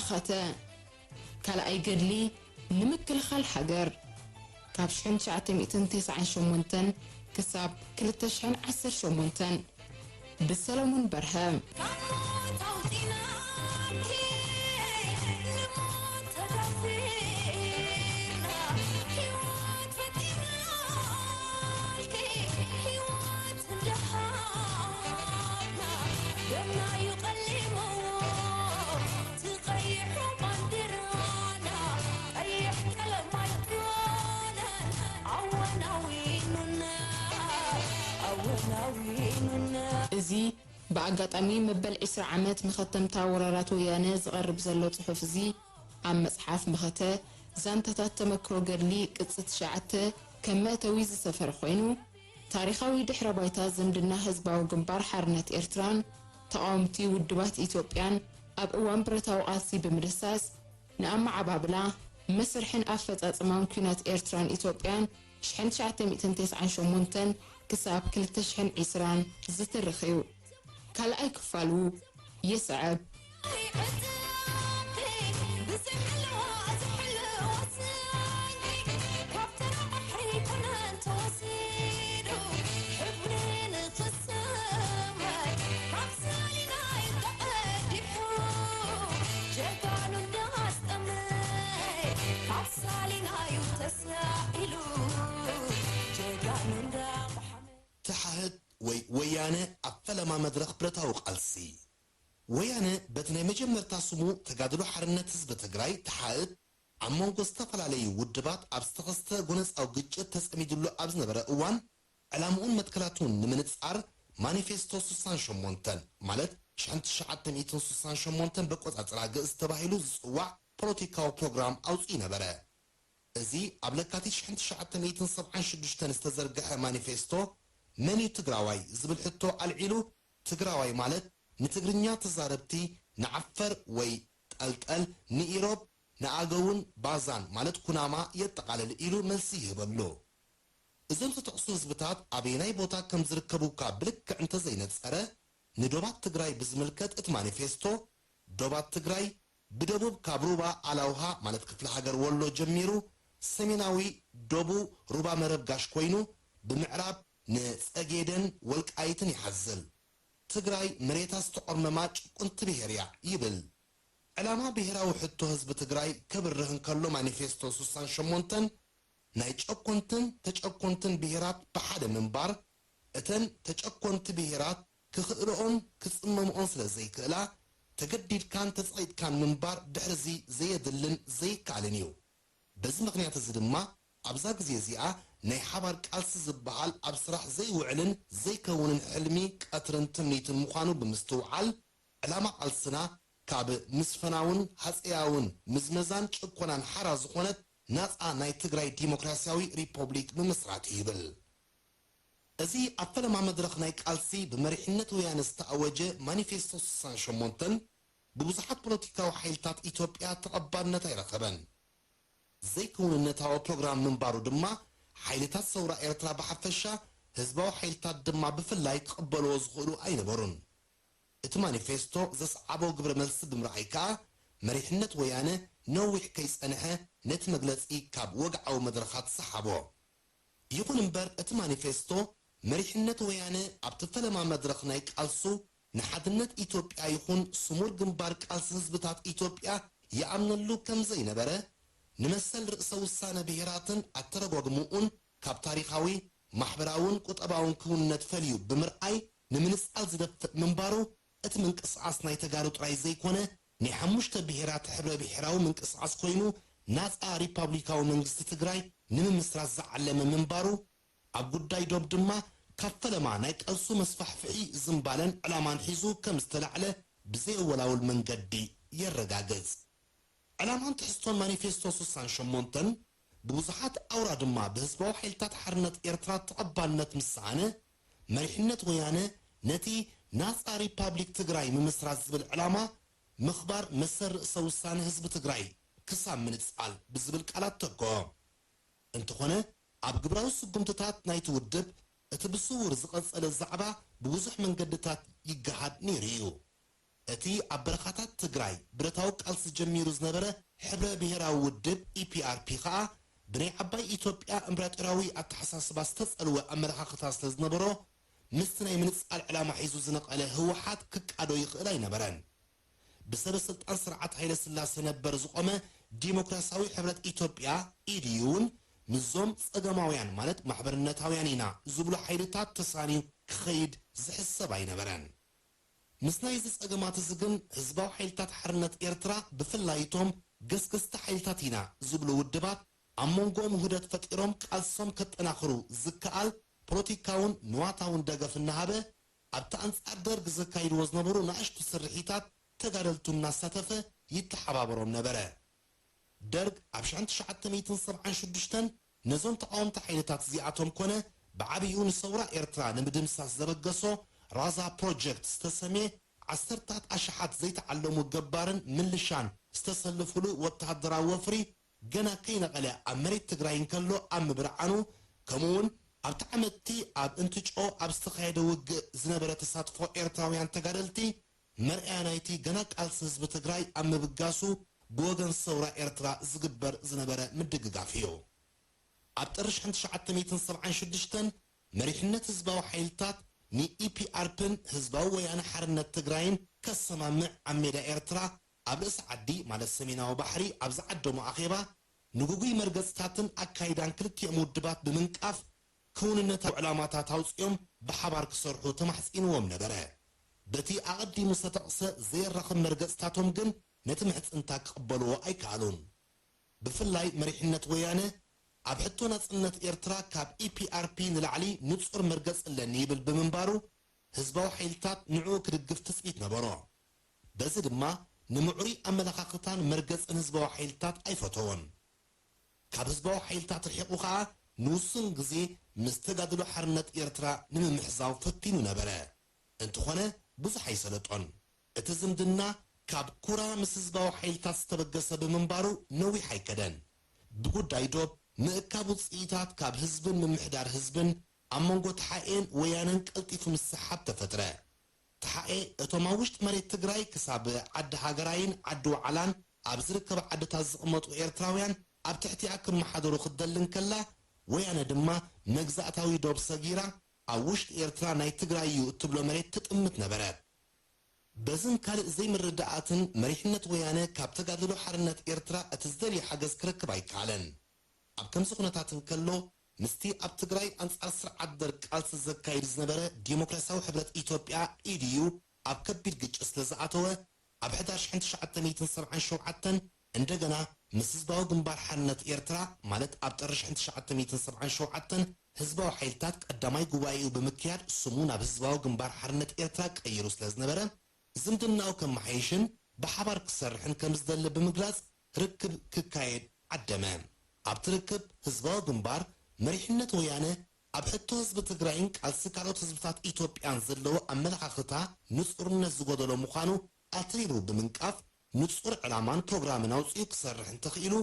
ኸተ ካልኣይ ገድሊ ንምክልኻል ሃገር ካብ ሽሕን ትሽዓተ ሚእትን ተስዓን ሸሞንተን ክሳብ ክልተ ሽሕን ዓሰርተ ሸሞንተን ብሰለሙን በርሀ። እዚ ብኣጋጣሚ መበል ዕስራ ዓመት መኸተምታ ወራራት ወያነ ዝቐርብ ዘሎ ጽሑፍ እዚ፣ ኣብ መጽሓፍ መኸተ ዛንታታት ተመክሮ ገድሊ ቅጽ ትሽዓተ ከም መእተዊ ዝሰፈረ ኮይኑ፣ ታሪኻዊ ድሕረ ባይታ ዝምድና ህዝባዊ ግንባር ሓርነት ኤርትራን ተቓወምቲ ውድባት ኢትዮጵያን ኣብ እዋን ብረታዊ ቃልሲ ብምድህሳስ፣ ንኣመዓባብላ፣ መስርሕን ኣፈጻጽማን ኲናት ኤርትራን ኢትዮጵያን ሽሕን ትሽዓተ ሚእትን ተስዓን ሸሞንተን ክሳብ ክልተ ሽሕን ዕስራን ዝትርኽ እዩ። ካልኣይ ክፋሉ ይስዕብ። ተሓህት ወይ ወያነ ኣብ ፈለማ መድረኽ ብረታዊ ቃልሲ። ወያነ በቲ ናይ መጀመርታ ስሙ ተጋድሎ ሓርነት ህዝቢ ትግራይ፣ ተሓህት፣ ኣብ መንጎ ዝተፈላለዩ ውድባት ኣብ ዝተኸስተ ጎነጻዊ ግጭት ተጸሚድሉ ኣብ ዝነበረ እዋን፣ ዕላምኡን መትከላቱን ንምንጻር ማኒፌስቶ ስሳን ሸሞንተን ማለት ሽሕን ትሽዓተ ሚእትን ስሳን ሸሞንተን በቆጻጽራ ግእዝ ተባሂሉ ዝጽዋዕ ፖለቲካዊ ፕሮግራም ኣውጺኡ ነበረ። እዚ ኣብ ለካቲት ሽሕን ትሽዓተ ሚእትን ሰብዓን ሽዱሽተን ዝተዘርግሐ ማኒፌስቶ፣ መን እዩ ትግራዋይ ዝብል ሕቶ ኣልዒሉ፣ ትግራዋይ ማለት ንትግርኛ ተዛረብቲ፣ ንዓፈር ወይ ጠልጠል፣ ንኢሮብ፣ ንኣገውን ባዛን ማለት ኩናማ የጠቓልል ኢሉ መልሲ ይህበሉ። እዞም ዝተጠቕሱ ህዝብታት ኣበየናይ ቦታ ከም ዝርከቡ እኳ ብልክዕ እንተዘይነጸረ፣ ንዶባት ትግራይ ብዝምልከት እቲ ማኒፌስቶ፣ ዶባት ትግራይ ብደቡብ ካብ ሩባ ኣላውሃ ማለት ክፍለ ሃገር ወሎ ጀሚሩ ሰሜናዊ ዶቡ ሩባ መረብ ጋሽ ኮይኑ ብምዕራብ ንጸጌደን ወልቃይትን ይሓዝል። ትግራይ መሬታ ዝተቖርመማ ጭቁንቲ ብሄር እያ ይብል። ዕላማ ብሄራዊ ሕቶ ህዝቢ ትግራይ ከብርህ እንከሎ ማኒፌስቶ ስሳን ሸሞንተን ናይ ጨኮንትን ተጨኮንትን ብሄራት ብሓደ ምንባር፣ እተን ተጨኮንቲ ብሄራት ክኽእልኦን ክጽመምኦን ስለ ዘይክእላ፣ ተገዲድካን ተጸቒጥካን ምንባር ድሕርዚ ዘየድልን ዘይከኣልን እዩ። በዚ ምኽንያት እዚ ድማ ኣብዛ ግዜ እዚኣ ናይ ሓባር ቃልሲ ዝበሃል ኣብ ስራሕ ዘይውዕልን ዘይከውንን ሕልሚ ቀትርን ትምኒትን ምዃኑ ብምስትውዓል፣ ዕላማ ቃልስና ካብ ምስፈናውን ሃጸያውን ምዝመዛን ጭቆናን ሓራ ዝኾነት ናጻ ናይ ትግራይ ዲሞክራሲያዊ ሪፖብሊክ ምምስራት እዩ ይብል። እዚ ኣብ ፈለማ መድረኽ ናይ ቃልሲ ብመሪሕነት ወያነ ዝተኣወጀ ማኒፌስቶ ስሳን ሸሞንተን ብብዙሓት ፖለቲካዊ ሓይልታት ኢትዮጵያ ተቐባልነት ኣይረኸበን። ዘይክውንነታዊ ፕሮግራም ምንባሩ ድማ ሓይልታት ሰውራ ኤርትራ ብሓፈሻ ህዝባዊ ሓይልታት ድማ ብፍላይ ክቕበልዎ ዝኽእሉ ኣይነበሩን። እቲ ማኒፌስቶ ዘስዓቦ ግብረ መልሲ ብምርኣይ ከኣ መሪሕነት ወያነ ነዊሕ ከይጸንሐ ነቲ መግለጺ ካብ ወግዓዊ መድረኻት ሰሓቦ። ይኹን እምበር እቲ ማኒፌስቶ መሪሕነት ወያነ ኣብቲ ፈለማ መድረኽ ናይ ቃልሱ ንሓድነት ኢትዮጵያ ይኹን ስሙር ግንባር ቃልሲ ህዝብታት ኢትዮጵያ ይኣምነሉ ከም ዘይነበረ፣ ንመሰል ርእሰ ውሳነ ብሄራትን ኣተረጓጉምኡን ካብ ታሪኻዊ፣ ማሕበራውን ቁጠባውን ክውንነት ፈልዩ ብምርኣይ ንምንጻል ዝደፍእ ምንባሩ፣ እቲ ምንቅስቓስ ናይ ተጋሩ ጥራይ ዘይኮነ ናይ ሓሙሽተ ብሄራት ሕብረ ብሄራዊ ምንቅስቓስ ኮይኑ ናጻ ሪፓብሊካዊ መንግስቲ ትግራይ ንምምስራት ዝዓለመ ምንባሩ፣ ኣብ ጉዳይ ዶብ ድማ ካብ ፈለማ ናይ ቃልሱ መስፋሕፍሒ ዝምባለን ዕላማን ሒዙ ከም ዝተላዕለ ብዘየወላውል መንገዲ የረጋግጽ። ዕላማን ትሕዝቶን ማኒፌስቶ ስሳን ሸሞንተን ብብዙሓት ኣውራ ድማ ብህዝባዊ ሓይልታት ሓርነት ኤርትራ ተቐባልነት ምስ ሰኣነ፣ መሪሕነት ወያነ ነቲ ናጻ ሪፓብሊክ ትግራይ ምምስራት ዝብል ዕላማ ምኽባር መሰል ርእሰ ውሳነ ህዝቢ ትግራይ ክሳብ ምንጻል ብዝብል ቃላት ተክኦ። እንተኾነ፣ ኣብ ግብራዊ ስጉምትታት ናይቲ ውድብ፣ እቲ ብስዉር ዝቐጸለ ዛዕባ ብብዙሕ መንገድታት ይገሃድ ነይሩ እዩ። እቲ ኣብ በረኻታት ትግራይ ብረታዊ ቃልሲ ጀሚሩ ዝነበረ ሕብረ ብሔራዊ ውድብ፣ ኢ ፒ ኣር ፒ፣ ኸኣ ብናይ ዓባይ ኢትዮጵያ እምብራጦርያዊ ኣተሓሳስባ ዝተጸልወ ኣመለኻኽታ ስለ ዝነበሮ፣ ምስቲ ናይ ምንጻል ዕላማ ሒዙ ዝነቐለ ህወሓት ክቃዶ ይኽእል ኣይነበረን። ብሰበ ስልጣን ስርዓት ሃይለ ስላሴ ነበር ዝቖመ ዲሞክራሲያዊ ሕብረት ኢትዮጵያ፣ ኢ ዲ ዩ፣ እውን ምስዞም ጸገማውያን፣ ማለት ማሕበርነታውያን ኢና ዝብሉ ሓይልታት ተሳንዩ ክኸይድ ዝሕሰብ ኣይነበረን። ምስ ናይዚ ጸገማት እዚ ግን፣ ህዝባዊ ሓይልታት ሓርነት ኤርትራ፣ ብፍላይ እቶም ገስገስቲ ሓይልታት ኢና ዝብሉ ውድባት፣ ኣብ መንጎኦም ውህደት ፈጢሮም ቃልሶም ከጠናኽሩ ዝከኣል ፖለቲካውን ንዋታውን ደገፍ እናሃበ፣ ኣብቲ ኣንጻር ደርግ ዘካይድዎ ዝነበሩ ንኣሽቱ ስርሒታት ተጋደልቱ እናሳተፈ ይተሓባበሮም ነበረ። ደርግ ኣብ ሽሕን ትሽዓተ ሚእትን ሰብዓን ሽዱሽተን ነዞም ተቓወምቲ ሓይልታት እዚኣቶም ኮነ፣ ብዓቢኡ ንሰውራ ኤርትራ ንምድምሳስ ዘበገሶ ራዛ ፕሮጀክት ዝተሰምየ፣ ዓሰርታት ኣሽሓት ዘይተዓለሙ ገባርን ምልሻን ዝተሰለፉሉ ወተሃደራዊ ወፍሪ፣ ገና ከይነቐለ ኣብ መሬት ትግራይ እንከሎ ኣብ ምብርዓኑ፣ ከምኡውን ኣብቲ ዓመትቲ ኣብ እንትጮ ኣብ ዝተኻየደ ውግእ ዝነበረ ተሳትፎ ኤርትራውያን ተጋደልቲ፣ መርኣያ ናይቲ ገና ቃልሲ ህዝቢ ትግራይ ኣብ ምብጋሱ ብወገን ሰውራ ኤርትራ ዝግበር ዝነበረ ምድግጋፍ እዩ። ኣብ ጥሪ ሽሕን ትሽዓተ ሚእትን ሰብዓን ሽዱሽተን፣ መሪሕነት ህዝባዊ ሓይልታት ን ኢ ፒ ኣር ፒ ን ህዝባዊ ወያነ ሓርነት ትግራይን ከሰማምዕ ኣብ ሜዳ ኤርትራ፣ ኣብ ርእሲ ዓዲ፣ ማለት ሰሜናዊ ባሕሪ፣ ኣብ ዝዓደሞ ኣኼባ፣ ንግጉይ መርገጽታትን ኣካይዳን ክልቲኦም ውድባት ብምንቃፍ፣ ክውንነታዊ ዕላማታት ኣውጺኦም ብሓባር ክሰርሑ ተማሕጺንዎም ነበረ። በቲ ኣቐዲሙ ዝተጠቕሰ ዘየራኽብ መርገጽታቶም ግን፣ ነቲ ምሕጽንታ ክቕበልዎ ኣይከኣሉን። ብፍላይ መሪሕነት ወያነ፣ ኣብ ሕቶ ናጽነት ኤርትራ ካብ ኢ ፒ ኣር ፒ ንላዕሊ ንጹር መርገጽ ኣለኒ ይብል ብምንባሩ፣ ህዝባዊ ሓይልታት ንዕኡ ክድግፍ ትጽቢት ነበሮ። በዚ ድማ፣ ንምዕሩይ ኣመለኻኽታን መርገጽን ህዝባዊ ሓይልታት ኣይፈተዎን። ካብ ህዝባዊ ሓይልታት ርሒቑ ኸኣ፣ ንውሱን ግዜ ምስ ተጋድሎ ሓርነት ኤርትራ ንምምሕዛው ፈቲኑ ነበረ። እንተኾነ፣ ብዙሕ ኣይሰለጦን። እቲ ዝምድና ካብ ኩራ ምስ ህዝባዊ ሓይልታት ዝተበገሰ ብምንባሩ፣ ነዊሕ ኣይከደን። ብጉዳይ ዶብ፣ ምእካብ ውጽኢታት ካብ ህዝብን ምምሕዳር ህዝብን፣ ኣብ መንጎ ተሓኤን ወያነን ቀልጢፉ ምስሕሓብ ተፈጥረ። ተሓኤ፣ እቶም ኣብ ውሽጢ መሬት ትግራይ ክሳብ ዓዲ ሃገራይን ዓዲ ዋዕላን ኣብ ዝርከባ ዓድታት ዝቕመጡ ኤርትራውያን ኣብ ትሕቲኣ ክመሓደሩ ክትደሊ እንከላ፣ ወያነ ድማ መግዛእታዊ ዶብ ሰጊራ ኣብ ውሽጢ ኤርትራ ናይ ትግራይ እዩ እትብሎ መሬት ትጥምት ነበረት። በዝን ካልእ ዘይምርድኣትን መሪሕነት ወያነ ካብ ተጋድሎ ሓርነት ኤርትራ እቲ ዝደልዮ ሓገዝ ክረክብ ኣይከኣለን። ኣብ ከምዚ ኩነታት እንከሎ፣ ምስቲ ኣብ ትግራይ ኣንጻር ስርዓት ደርግ ቃልሲ ዘካይድ ዝነበረ ዲሞክራሲያዊ ሕብረት ኢትዮጵያ፣ ኢ ዲ ዩ፣ ኣብ ከቢድ ግጭት ስለ ዝኣተወ፣ ኣብ ሕዳር ሽሕን ትሽዓተ ሚእትን ሰብዓን ሸውዓተን እንደገና ምስ ህዝባዊ ግንባር ሓርነት ኤርትራ፣ ማለት ኣብ ጥሪ ሽሕን ትሽዓተ ሚእትን ሰብዓን ሸውዓተን ህዝባዊ ሓይልታት ቀዳማይ ጉባኤኡ ብምክያድ፣ ስሙ ናብ ህዝባዊ ግንባር ሓርነት ኤርትራ ቀይሩ ስለ ዝነበረ፣ ዝምድናኡ ከመሓይሽን ብሓባር ክሰርሕን ከም ዝደሊ ብምግላጽ፣ ርክብ ክካየድ ዓደመ። ኣብቲ ርክብ፣ ህዝባዊ ግንባር፣ መሪሕነት ወያነ ኣብ ሕቶ ህዝቢ ትግራይን ቃልሲ ካልኦት ህዝብታት ኢትዮጵያን ዘለዎ ኣመለኻኽታ ንጹርነት ዝጎደሎ ምዃኑ ኣትሪሩ ብምንቃፍ፣ ንጹር ዕላማን ፕሮግራምን ኣውጺኡ ክሰርሕ እንተኽኢሉ፣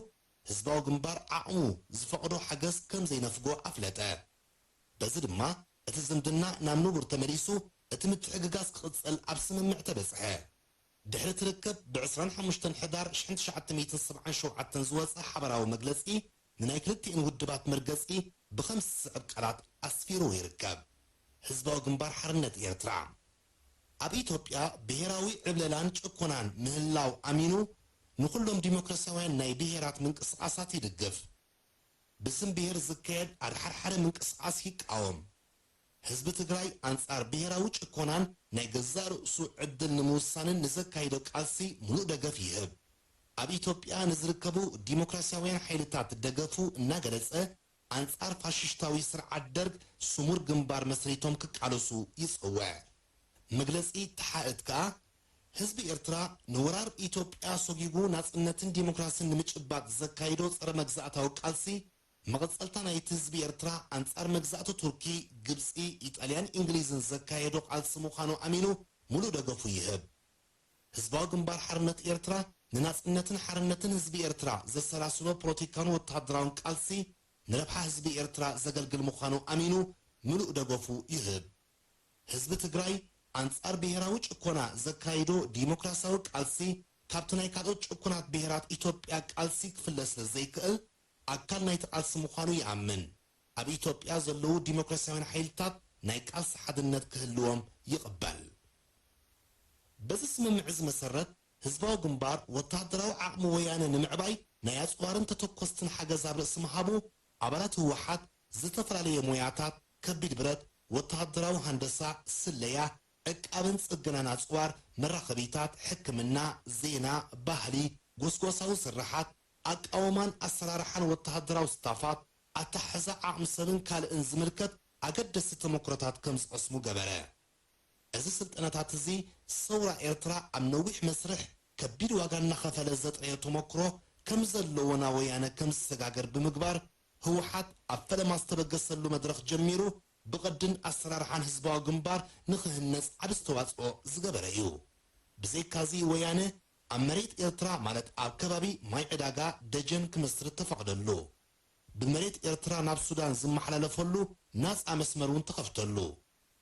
ህዝባዊ ግንባር ዓቕሙ ዝፈቕዶ ሓገዝ ከም ዘይነፍጎ ኣፍለጠ። በዚ ድማ፣ እቲ ዝምድና ናብ ንቡር ተመሊሱ፣ እቲ ምትሕግጋዝ ክቕጽል ኣብ ስምምዕ ተበጽሐ። ድሕሪ እቲ ርክብ፣ ብ ዕስራን ሓሙሽተን ሕዳር ሽሕን ትሽዓተ ሚእትን ሰብዓን ሸውዓተን ዝወጸ ሓበራዊ መግለጺ፣ ንናይ ክልቲኤን ውድባት መርገጺ ብኸምዚ ዝስዕብ ቃላት ኣስፊርዎ ይርከብ። ህዝባዊ ግንባር ሓርነት ኤርትራ፣ ኣብ ኢትዮጵያ ብሄራዊ ዕብለላን ጭቆናን ምህላው ኣሚኑ፣ ንኹሎም ዲሞክራሲያውያን ናይ ብሄራት ምንቅስቓሳት ይድግፍ። ብስም ብሄር ዝካየድ ኣድሓርሓሪ ምንቅስቓስ ይቃወም። ህዝቢ ትግራይ ኣንጻር ብሄራዊ ጭኮናን ናይ ገዛእ ርእሱ ዕድል ንምውሳንን ንዘካይዶ ቃልሲ ሙሉእ ደገፍ ይህብ። ኣብ ኢትዮጵያ ንዝርከቡ ዲሞክራሲያውያን ሓይልታት ደገፉ እናገለጸ፣ ኣንጻር ፋሽሽታዊ ስርዓት ደርግ ስሙር ግንባር መስሪቶም ክቃለሱ ይጽውዕ። መግለጺ ተሓእት ከኣ፣ ህዝቢ ኤርትራ ንወራር ኢትዮጵያ ሰጒጉ ናጽነትን ዲሞክራስን ንምጭባጥ ዘካይዶ ጸረ መግዛእታዊ ቃልሲ፣ መቐጸልታ ናይቲ ህዝቢ ኤርትራ ኣንጻር መግዛእቲ ቱርኪ፣ ግብጺ፣ ኢጣልያን እንግሊዝን ዘካየዶ ቃልሲ ምዃኑ ኣሚኑ፣ ሙሉእ ደገፉ ይህብ። ህዝባዊ ግንባር ሓርነት ኤርትራ፣ ንናጽነትን ሓርነትን ህዝቢ ኤርትራ ዘሰላስሎ ፖለቲካውን ወተሃደራውን ቃልሲ፣ ንረብሓ ህዝቢ ኤርትራ ዘገልግል ምዃኑ ኣሚኑ፣ ምሉእ ደገፉ ይህብ። ህዝቢ ትግራይ፣ ኣንጻር ብሄራዊ ጭኮና ዘካይዶ ዲሞክራሲያዊ ቃልሲ ካብቲ ናይ ካልኦት ጭኩናት ብሄራት ኢትዮጵያ ቃልሲ ክፍለ ስለ ዘይክእል፣ ኣካል ናይቲ ቃልሲ ምዃኑ ይኣምን። ኣብ ኢትዮጵያ ዘለዉ ዲሞክራሲያውያን ሓይልታት ናይ ቃልሲ ሓድነት ክህልዎም ይቕበል። በዚ ስምምዕ እዚ መሰረት፣ ህዝባዊ ግንባር ወተሃደራዊ ዓቕሚ ወያነ ንምዕባይ ናይ ኣጽዋርን ተተኮስትን ሓገዝ ኣብ ርእሲ ምሃቡ፣ ኣባላት ህወሓት ዝተፈላለየ ሞያታት፣ ከቢድ ብረት፣ ወተሃደራዊ ሃንደሳ፣ ስለያ፣ ዕቃብን ጽገናን ኣጽዋር፣ መራኸቢታት፣ ሕክምና፣ ዜና፣ ባህሊ፣ ጎስጓሳዊ ስርሓት፣ ኣቃውማን ኣሰራርሓን ወተሃደራዊ ስታፋት፣ ኣተሓሕዛ ዓቕሚ ሰብን ካልእን ዝምልከት ኣገደስቲ ተመክሮታት ከም ዝቐስሙ ገበረ። እዚ ስልጠናታት እዚ፣ ሰውራ ኤርትራ ኣብ ነዊሕ መስርሕ ከቢድ ዋጋ እናኸፈለ ዘጥረዮ ተመክሮ ከም ዘለዎ ናብ ወያነ ከም ዝሰጋገር ብምግባር፣ ህወሓት ኣብ ፈለማ ዝተበገሰሉ መድረኽ ጀሚሩ ብቕድን ኣሰራርሓን ህዝባዊ ግንባር ንኽህነጽ ዓቢ ዝተዋጽኦ ዝገበረ እዩ። ብዘይካዚ ወያነ ኣብ መሬት ኤርትራ ማለት ኣብ ከባቢ ማይ ዕዳጋ ደጀን ክመስርት ተፈቕደሉ። ብመሬት ኤርትራ ናብ ሱዳን ዝመሓላለፈሉ ናጻ መስመር እውን ተኸፍተሉ።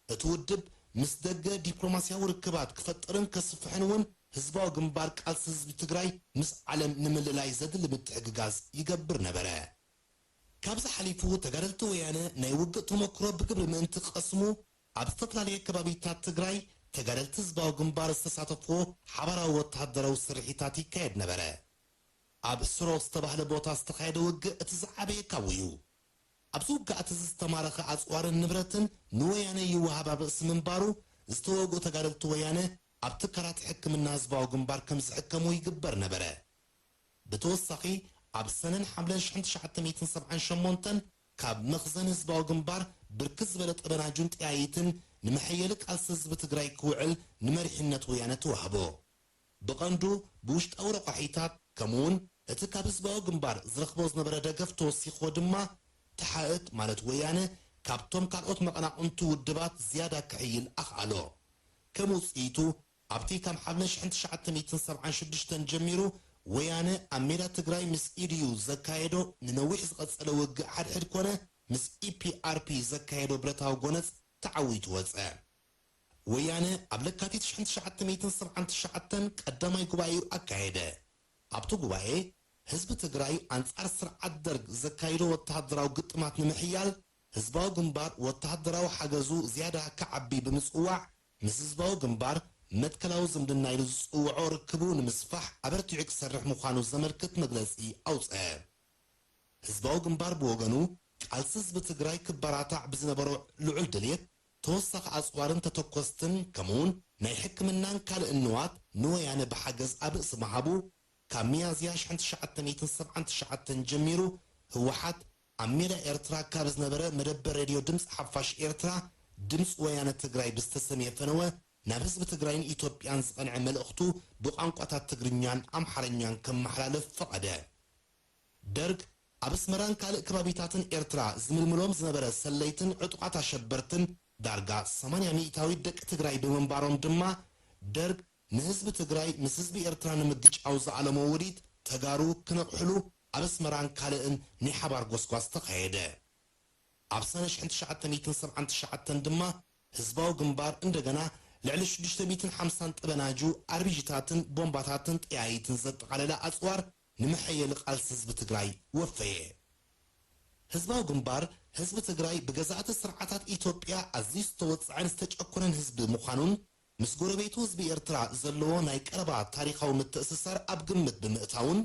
እቲ ውድብ ምስ ደገ ዲፕሎማስያዊ ርክባት ክፈጥርን ከስፍሕን እውን ህዝባዊ ግንባር ቃልሲ ህዝቢ ትግራይ ምስ ዓለም ንምልላይ ዘድሊ ምትሕግጋዝ ይገብር ነበረ። ካብዚ ሓሊፉ ተጋደልቲ ወያነ ናይ ውግእ ተመክሮ ብግብሪ ምእንቲ ክቐስሙ ኣብ ዝተፈላለየ ከባቢታት ትግራይ ተጋደልቲ ህዝባዊ ግንባር ዝተሳተፍዎ ሓባራዊ ወተሃደራዊ ስርሒታት ይካየድ ነበረ። ኣብ ስሮ ዝተባህለ ቦታ ዝተኻየደ ውግእ እቲ ዝዓበየ ካብኡ እዩ። ኣብዚ ውግኣት እዚ ዝተማረኸ ኣጽዋርን ንብረትን ንወያነ ይወሃብ ኣብ ርእሲ ምንባሩ ዝተወግኡ ተጋደልቲ ወያነ ኣብ ትካላት ሕክምና ህዝባዊ ግንባር ከም ዝሕከሙ ይግበር ነበረ። ብተወሳኺ ኣብ ሰነን ሓምለን ሽሕን ትሽዓተ ሚእትን ሰብዓን ሸሞንተን ካብ መኽዘን ህዝባዊ ግንባር ብርክት ዝበለ ጠበናጁን ጠያይትን ንመሐየሊ ቃልሲ ህዝቢ ትግራይ ክውዕል ንመሪሕነት ወያነ ተዋህቦ። ብቐንዱ ብውሽጣዊ ረቋሒታት ከምኡውን እቲ ካብ ህዝባዊ ግንባር ዝረኽቦ ዝነበረ ደገፍ ተወሲኽዎ ድማ ተሓእት ማለት ወያነ ካብቶም ካልኦት መቐናቕንቱ ውድባት ዝያዳ ክሕይል ኣኽኣሎ። ከም ውጽኢቱ ኣብቲ ካብ ሓምለ ሽሕን ትሽዓተ ሚእትን ሰብዓን ሽዱሽተን ጀሚሩ ወያነ ኣብ ሜዳ ትግራይ ምስ ኢዲዩ ዘካየዶ ንነዊሕ ዝቐጸለ ውግእ ሓድሕድ ኮነ ምስ ኢፒኣርፒ ዘካየዶ ብረታዊ ጎነጽ ተዓዊቱ ወጸ። ወያነ ኣብ ለካቲት ሽሕን ትሽዓተ ሚእትን ሰብዓን ትሽዓተን ቀዳማይ ጉባኤኡ ኣካየደ። ኣብቲ ጉባኤ ህዝቢ ትግራይ ኣንጻር ስርዓት ደርግ ዘካይዶ ወተሃደራዊ ግጥማት ንምሕያል ህዝባዊ ግንባር ወተሃደራዊ ሓገዙ ዝያዳ ክዓቢ ብምጽዋዕ ምስ ህዝባዊ ግንባር መትከላዊ ዝምድና ኢሉ ዝጽውዖ ርክቡ ንምስፋሕ ኣበርቲዑ ክሰርሕ ምዃኑ ዘመልክት መግለጺ ኣውጽአ። ህዝባዊ ግንባር ብወገኑ ቃልሲ ህዝቢ ትግራይ ክበራታዕ ብዝነበሮ ልዑል ድልየት ተወሳኺ ኣጽዋርን ተተኮስትን ከምኡውን ናይ ሕክምናን ካልእን ንዋት ንወያነ ብሓገዝ ኣብ ርእሲ ምሃቡ ካብ ሚያዝያ ሽሕን ትሽዓተ ሚእትን ሰብዓን ትሽዓተን ጀሚሩ ህወሓት ኣብ ሜዳ ኤርትራ ካብ ዝነበረ መደበር ሬድዮ ድምፂ ሓፋሽ ኤርትራ ድምፂ ወያነ ትግራይ ብዝተሰምየ ፈነወ ናብ ህዝቢ ትግራይን ኢትዮጵያን ዝቐንዐ መልእኽቱ ብቋንቋታት ትግርኛን ኣምሓርኛን ከመሓላልፍ ፈቐደ። ደርግ ኣብ ኣስመራን ካልእ ከባቢታትን ኤርትራ ዝምልምሎም ዝነበረ ሰለይትን ዕጡቓት ኣሸበርትን ዳርጋ ሰማንያ ሚእታዊት ደቂ ትግራይ ብምንባሮም ድማ ደርግ ንህዝቢ ትግራይ ምስ ህዝቢ ኤርትራ ንምግጫው ዝኣለሞ ውዲት ተጋሩ ክነቕሕሉ ኣብ ኣስመራን ካልእን ናይ ሓባር ጎስጓስ ተኻየደ። ኣብ ሰነ ሽሕን ትሽዓተ ሚእትን ሰብዓን ትሽዓተን ድማ ህዝባዊ ግንባር እንደገና ልዕሊ ሽዱሽተ ሚእትን ሓምሳን ጠበናጁ፣ ኣርቢጂታትን ቦምባታትን ጠያይትን ዘጠቓለለ ኣጽዋር ንመሐየሊ ቃልሲ ህዝቢ ትግራይ ወፈየ። ህዝባዊ ግንባር ህዝቢ ትግራይ ብገዛእቲ ስርዓታት ኢትዮጵያ ኣዝዩ ዝተወጽዐን ዝተጨኮነን ህዝቢ ምዃኑን ምስ ጎረቤቱ ህዝቢ ኤርትራ ዘለዎ ናይ ቀረባ ታሪኻዊ ምትእስሳር ኣብ ግምት ብምእታውን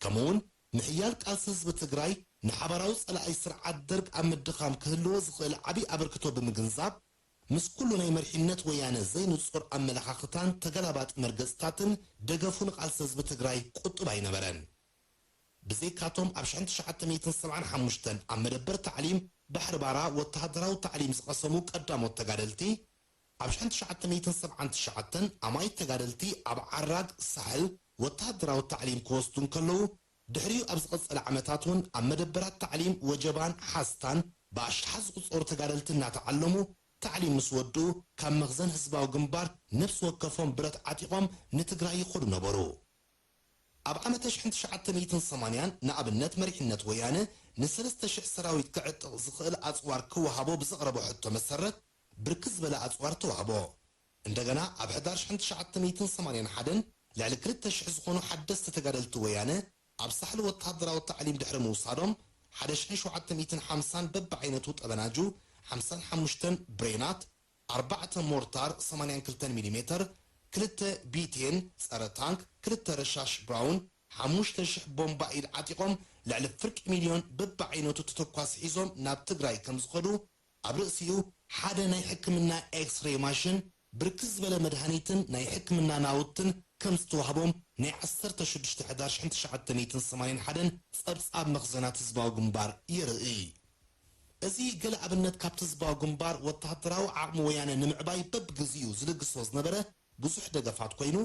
ከምኡውን ምሕያል ቃልሲ ህዝቢ ትግራይ ንሓባራዊ ጸላኢ ስርዓት ደርግ ኣብ ምድኻም ክህልዎ ዝኽእል ዓቢ ኣበርክቶ ብምግንዛብ ምስ ኩሉ ናይ መሪሕነት ወያነ ዘይንጹር ኣመለኻኽታን ተገላባጢ መርገጽታትን ደገፉ ንቃልሲ ህዝቢ ትግራይ ቁጡብ ኣይነበረን። ብዘይካቶም ኣብ ሽሕን ትሽዓተ ሚእትን ሰብዓን ሓሙሽተን ኣብ መደበር ታዕሊም ባሕሪ ባራ ወተሃደራዊ ታዕሊም ዝቐሰሙ ቀዳሞት ተጋደልቲ ኣብ ሽሕን ትሽዓተ ሚእትን ሰብዓን ትሽዓተን ኣማኢት ተጋደልቲ ኣብ ዓራግ ሳሕል ወተሃደራዊ ታዕሊም ክወስዱ እንከለዉ ድሕሪኡ ኣብ ዝቐጸለ ዓመታት እውን ኣብ መደበራት ታዕሊም ወጀባን ሓስታን ብኣሽሓት ዝቑጸሩ ተጋደልቲ እናተዓለሙ ታዕሊም ምስ ወድኡ ካብ መኽዘን ህዝባዊ ግንባር ነፍሲ ወከፎም ብረት ዓጢቖም ንትግራይ ይኸዱ ነበሩ። ኣብ ዓመተ ሽሕን ትሽዓተ ሚእትን ሰማንያን ንኣብነት መሪሕነት ወያነ ንሰለስተ ሽሕ ሰራዊት ክዕጥቕ ዝኽእል ኣጽዋር ክወሃቦ ብዘቕረቦ ሕቶ መሰረት ብርክት ዝበለ ኣጽዋር ተዋህቦ። እንደገና ኣብ ሕዳር ሽሕን ትሽዓተ ሚእትን ሰማንያን ሓደን ልዕሊ ክልተ ሽሕ ዝኾኑ ሓደስቲ ተጋደልቲ ወያነ ኣብ ሳሕል ወተሃደራዊ ታዕሊም ድሕሪ ምውሳዶም፣ ሓደ ሽሕን ሸውዓተ ሚእትን ሓምሳን በብዓይነቱ ጠበናጁ፣ ሓምሳን ሓሙሽተን ብሬናት፣ ኣርባዕተ ሞርታር ሰማንያን ክልተን ሚሊሜተር፣ ክልተ ቢቴን ጸረ ታንክ፣ ክልተ ረሻሽ ብራውን፣ ሓሙሽተ ሽሕ ቦምባ ኢድ ዓጢቖም ልዕሊ ፍርቂ ሚልዮን በብዓይነቱ ተተኳሲ ሒዞም ናብ ትግራይ ከም ዝኸዱ፣ ኣብ ርእሲኡ ሓደ ናይ ሕክምና ኤክስሬይ ማሽን፣ ብርክት ዝበለ መድሃኒትን ናይ ሕክምና ናውትን ከም ዝተዋህቦም ናይ ዓሰርተ ሽዱሽተ ሕዳር ሽሕን ትሽዓተ ሚእትን ሰማንያን ሓደን ጸብጻብ መኽዘናት ህዝባዊ ግንባር የርኢ። እዚ ገለ ኣብነት ካብቲ ህዝባዊ ግንባር ወተሃደራዊ ዓቕሚ ወያነ ንምዕባይ በብግዚኡ ዝልግሶ ዝነበረ ብዙሕ ደገፋት ኮይኑ፣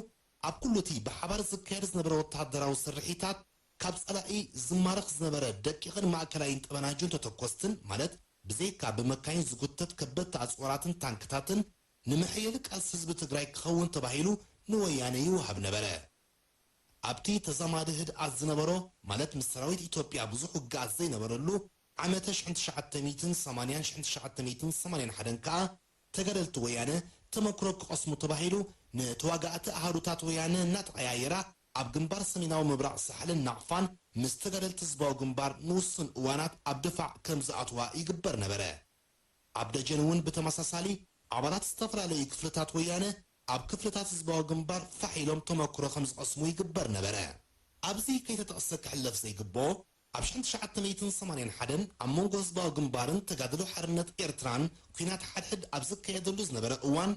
ኣብ ኩሉ እቲ ብሓባር ዝካየድ ዝነበረ ወተሃደራዊ ስርሒታት፣ ካብ ጸላኢ ዝማረኽ ዝነበረ ደቂቕን ማእከላይን ጠበናጁን ተተኮስትን፣ ማለት ብዘይካ ብመካይን ዝጉተት ከበድቲ ኣጽዋራትን ታንክታትን፣ ንመሐየሊ ቃልሲ ህዝቢ ትግራይ ክኸውን ተባሂሉ ንወያነ ይወሃብ ነበረ። ኣብቲ ተዛማዲ ህድኣት ዝነበሮ፣ ማለት ምስ ሰራዊት ኢትዮጵያ ብዙሕ ውግኣት ዘይነበረሉ፣ ዓመተ ሽሕን ትሽዓተ ሚእትን ሰማንያን ሽሕን ትሽዓተ ሚእትን ሰማንያን ሓደን ከኣ፣ ተጋደልቲ ወያነ ተመክሮ ክቐስሙ ተባሂሉ፣ ንተዋጋእቲ ኣሃዱታት ወያነ እናተቐያየራ፣ ኣብ ግንባር ሰሜናዊ ምብራቕ ሳሕልን ናቕፋን ምስ ተጋደልቲ ህዝባዊ ግንባር ንውሱን እዋናት ኣብ ድፋዕ ከም ዝኣትዋ ይግበር ነበረ። ኣብ ደጀን እውን ብተመሳሳሊ፣ ኣባላት ዝተፈላለዩ ክፍልታት ወያነ ኣብ ክፍልታት ህዝባዊ ግንባር ፋሕ ኢሎም ተመክሮ ከም ዝቐስሙ ይግበር ነበረ። ኣብዚ ከይተጠቕሰ ክሕለፍ ዘይግብኦ፣ ኣብ ሽሕን ትሽዓተ ሚእትን ሰማንያን ሓደን ኣብ መንጎ ህዝባዊ ግንባርን ተጋድሎ ሓርነት ኤርትራን ኲናት ሓድሕድ ኣብ ዝካየደሉ ዝነበረ እዋን፣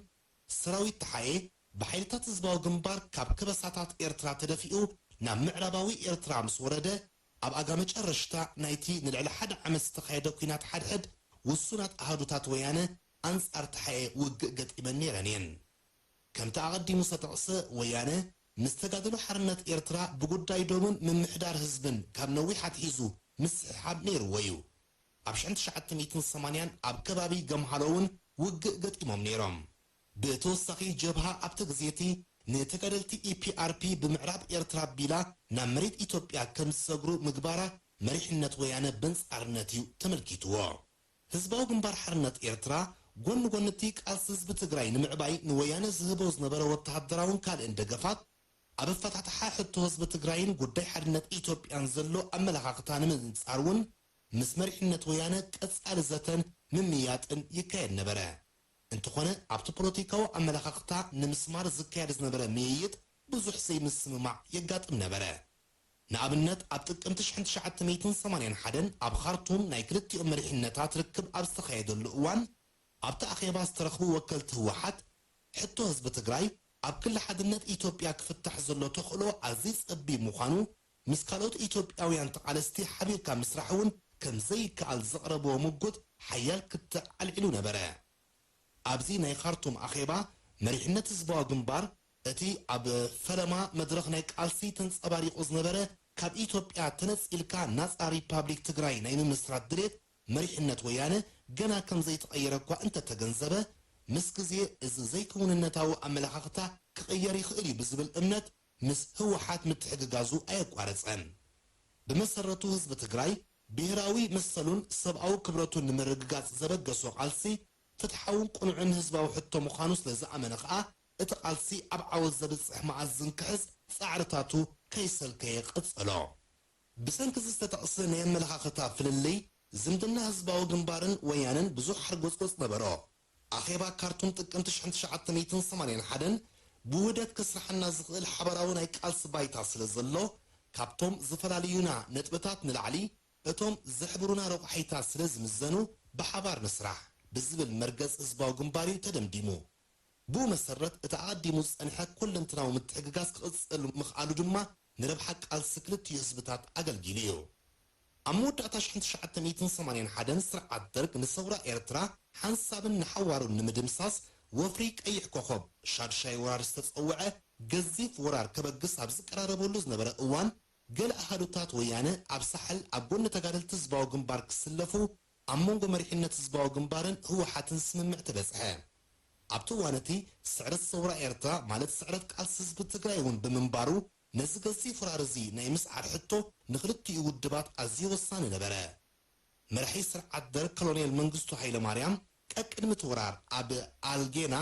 ሰራዊት ተሓኤ ብሓይልታት ህዝባዊ ግንባር ካብ ከበሳታት ኤርትራ ተደፊኡ ናብ ምዕራባዊ ኤርትራ ምስ ወረደ፣ ኣብ ኣጋ መጨረሽታ ናይቲ ንልዕሊ ሓደ ዓመት ዝተኻየደ ኲናት ሓድሕድ፣ ውሱናት ኣሃዱታት ወያነ ኣንጻር ተሓኤ ውግእ ገጢመን ነይረን እየን። ከምቲ ኣቐዲሙ ዝተጠቕሰ፣ ወያነ ምስ ተጋድሎ ሓርነት ኤርትራ ብጉዳይ ዶብን ምምሕዳር ህዝብን ካብ ነዊሕ ኣትሒዙ ምስሕሓብ ነይርዎ እዩ። ኣብ ሽሕን ትሽዓተ ሚእትን ሰማንያን ኣብ ከባቢ ገምሃሎ እውን ውግእ ገጢሞም ነይሮም። ብተወሳኺ፣ ጀብሃ ኣብቲ ግዜ እቲ ንተጋደልቲ ኢ ፒ ኣር ፒ ብምዕራብ ኤርትራ ኣቢላ ናብ መሬት ኢትዮጵያ ከም ዝሰግሩ ምግባራ፣ መሪሕነት ወያነ በንጻርነት እዩ ተመልኪትዎ። ህዝባዊ ግንባር ሓርነት ኤርትራ፣ ጎኒ ጎኒ እቲ ቃልሲ ህዝቢ ትግራይ ንምዕባይ ንወያነ ዝህቦ ዝነበረ ወተሃደራውን ካልእን ደገፋት፣ ኣብ ኣፈታትሓ ሕቶ ህዝቢ ትግራይን ጉዳይ ሓድነት ኢትዮጵያን ዘሎ ኣመለኻኽታ ንምንጻር እውን፣ ምስ መሪሕነት ወያነ ቀጻሊ ዘተን ምምይያጥን ይካየድ ነበረ። እንተኾነ፣ ኣብቲ ፖለቲካዊ ኣመለኻኽታ ንምስማር ዝካየድ ዝነበረ ምይይጥ ብዙሕ ዘይምስምማዕ የጋጥም ነበረ። ንኣብነት፣ ኣብ ጥቅምቲ ሽሕን ትሽዓተ ሚእትን ሰማንያን ሓደን ኣብ ኻርቱም ናይ ክልቲኦም መሪሕነታት ርክብ ኣብ ዝተኻየደሉ እዋን፣ ኣብቲ ኣኼባ ዝተረኽቡ ወከልቲ ህወሓት፣ ሕቶ ህዝቢ ትግራይ ኣብ ክሊ ሓድነት ኢትዮጵያ ክፍታሕ ዘሎ ተኽእሎ ኣዝዩ ጸቢብ ምዃኑ፣ ምስ ካልኦት ኢትዮጵያውያን ተቓለስቲ ሓቢርካ ምስራሕ እውን ከም ዘይከኣል ዘቕረብዎ ምጉት ሓያል ክትዕ ኣልዒሉ ነበረ። ኣብዚ ናይ ኻርቱም ኣኼባ፣ መሪሕነት ህዝባዊ ግንባር፣ እቲ ኣብ ፈለማ መድረኽ ናይ ቃልሲ ተንጸባሪቑ ዝነበረ፣ ካብ ኢትዮጵያ ተነጺልካ ናጻ ሪፓብሊክ ትግራይ ናይ ምምስራት ድሌት መሪሕነት ወያነ ገና ከም ዘይተቐየረ እኳ እንተተገንዘበ፣ ምስ ግዜ እዚ ዘይክውንነታዊ ኣመለኻኽታ ክቕየር ይኽእል እዩ ብዝብል እምነት ምስ ህወሓት ምትሕግጋዙ ኣየቋረጸን። ብመሰረቱ ህዝቢ ትግራይ ብሄራዊ መሰሉን ሰብኣዊ ክብረቱን ንምርግጋጽ ዘበገሶ ቃልሲ ፍትሓውን ቅኑዕን ህዝባዊ ሕቶ ምዃኑ ስለ ዝኣመነ ከኣ፣ እቲ ቃልሲ ኣብ ዓወት ዘብጽሕ መኣዝን ክሕዝ ጻዕርታቱ ከይሰልከየ ቀጸሎ። ብሰንኪ እዚ ዝተጠቕሰ ናይ ኣመለኻኽታ ፍልልይ፣ ዝምድና ህዝባዊ ግንባርን ወያነን ብዙሕ ሓርጎጽጎጽ ነበሮ። ኣኼባ ካርቱም ጥቅምቲ ሽሕን ትሽዓተ ሚእትን ሰማንያን ሓደን ብውህደት ከስርሓና ዝኽእል ሓባራዊ ናይ ቃልሲ ባይታ ስለ ዘሎ፣ ካብቶም ዝፈላልዩና ነጥብታት ንላዕሊ፣ እቶም ዘሕብሩና ረቋሒታት ስለ ዝምዘኑ፣ ብሓባር ንስራሕ ብዝብል መርገጽ ህዝባዊ ግንባር እዩ ተደምዲሙ። ብኡ መሰረት፣ እቲ ኣቐዲሙ ዝጸንሐ ኩለንትናዊ ምትሕግጋዝ ክቕጽል ምኽኣሉ ድማ ንረብሓ ቃልሲ ክልቲኡ ህዝብታት ኣገልጊሉ እዩ። ኣብ መወዳእታ ሽሕን ትሽዓተ ሚእትን ሰማንያን ሓደን ስርዓት ደርግ ንሰውራ ኤርትራ ሓንሳብን ንሓዋሩን ንምድምሳስ፣ ወፍሪ ቀይሕ ኮኾብ፣ ሻድሻይ ወራር ዝተጸውዐ ገዚፍ ወራር ከበግስ ኣብ ዝቀራረበሉ ዝነበረ እዋን፣ ገለ ኣሃዱታት ወያነ ኣብ ሳሕል ኣብ ጎኒ ተጋደልቲ ህዝባዊ ግንባር ክስለፉ፣ ኣብ መንጎ መሪሕነት ህዝባዊ ግንባርን ህወሓትን ስምምዕ ተበጽሐ። ኣብቲ እዋን እቲ፣ ስዕረት ሰውራ ኤርትራ፣ ማለት ስዕረት ቃልሲ ህዝቢ ትግራይ እውን ብምንባሩ፣ ነዚ ገዚፍ ወራር እዚ ናይ ምስዓር ሕቶ ንኽልቲኡ ውድባት ኣዝዩ ወሳኒ ነበረ። መራሒ ስርዓት ደርግ ኮሎኔል መንግስቱ ሃይለማርያም፣ ቀቅድሚ እቲ ወራር ኣብ ኣልጌና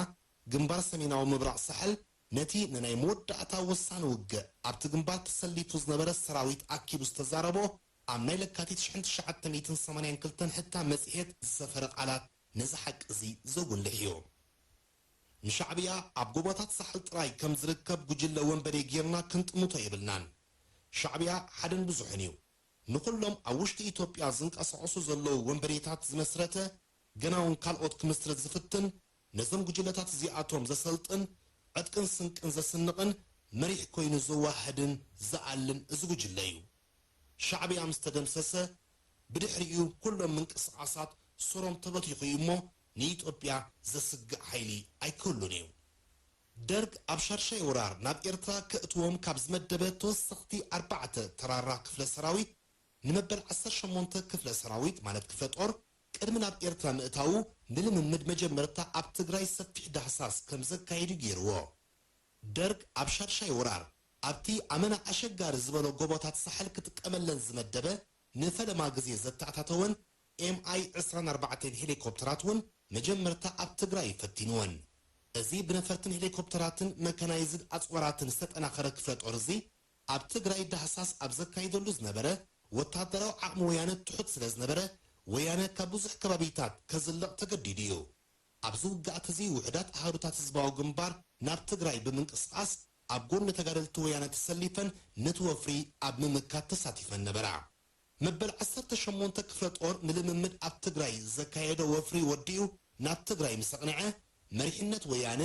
ግንባር ሰሜናዊ ምብራቕ ሳሕል ነቲ ንናይ መወዳእታ ወሳኒ ውግእ ኣብቲ ግንባር ተሰሊፉ ዝነበረ ሰራዊት ኣኪቡ ዝተዛረቦ ኣብ ናይ ለካቲት ሽሕን ትሽዓተ ሚእትን ሰማንያን ክልተን ሕታም መጽሔት ዝሰፈረ ቃላት ነዚ ሓቂ እዚ ዘጉልሕ እዩ። ንሻዕብያ ኣብ ጎቦታት ሳሕል ጥራይ ከም ዝርከብ ጉጅለ ወንበዴ ጌርና ክንጥምቶ የብልናን። ሻዕብያ ሓደን ብዙሕን እዩ። ንኹሎም ኣብ ውሽጢ ኢትዮጵያ ዝንቀሳቐሱ ዘለዉ ወንበዴታት ዝመስረተ፣ ገና እውን ካልኦት ክምስርት ዝፍትን፣ ነዞም ጉጅለታት እዚኣቶም ዘሰልጥን፣ ዕጥቅን ስንቅን ዘስንቕን፣ መሪሕ ኮይኑ ዘዋህድን ዝኣልን እዚ ጉጅለ እዩ። ሻዕብያ ምስ ተደምሰሰ፣ ብድሕሪኡ ኩሎም ምንቅስቓሳት ሱሮም ተበቲኹ እዩ እሞ፣ ንኢትዮጵያ ዘስግእ ሓይሊ ኣይክህሉን እዩ። ደርግ ኣብ ሻድሻይ ወራር ናብ ኤርትራ ከእትዎም ካብ ዝመደበ ተወሰኽቲ ኣርባዕተ ተራራ ክፍለ ሰራዊት፣ ንመበል ዓሰርተ ሸሞንተ ክፍለ ሰራዊት ማለት ክፍለ ጦር፣ ቅድሚ ናብ ኤርትራ ምእታዉ፣ ንልምምድ መጀመርታ ኣብ ትግራይ ሰፊሕ ዳህሳስ ከም ዘካየዱ ገይርዎ። ደርግ ኣብ ሻድሻይ ወራር ኣብቲ ኣመና ኣሸጋሪ ዝበሎ ጎቦታት ሳሕል ክጥቀመለን ዝመደበ፣ ንፈለማ ግዜ ዘተኣታተወን ኤም ኣይ ዕስራን ኣርባዕተን ሄሊኮፕተራት እውን መጀመርታ ኣብ ትግራይ ፈቲንወን። እዚ ብነፈርትን ሄሊኮፕተራትን መካናይዝድ ኣጽዋራትን ዝተጠናኸረ ክፍለ ጦር እዚ፣ ኣብ ትግራይ ዳህሳስ ኣብ ዘካይደሉ ዝነበረ፣ ወታደራዊ ዓቕሚ ወያነ ትሑት ስለ ዝነበረ፣ ወያነ ካብ ብዙሕ ከባቢታት ከዝልቕ ተገዲዱ እዩ። ኣብዚ ውግኣት እዚ ውሑዳት ኣሃዱታት ህዝባዊ ግንባር ናብ ትግራይ ብምንቅስቓስ፣ ኣብ ጎኒ ተጋደልቲ ወያነ ተሰሊፈን ነቲ ወፍሪ ኣብ ምምካት ተሳቲፈን ነበራ። መበል ዓሰርተ ሸሞንተ ክፍለ ጦር ንልምምድ ኣብ ትግራይ ዘካየዶ ወፍሪ ወዲኡ ናብ ትግራይ ምስ ኣቕንዐ፣ መሪሕነት ወያነ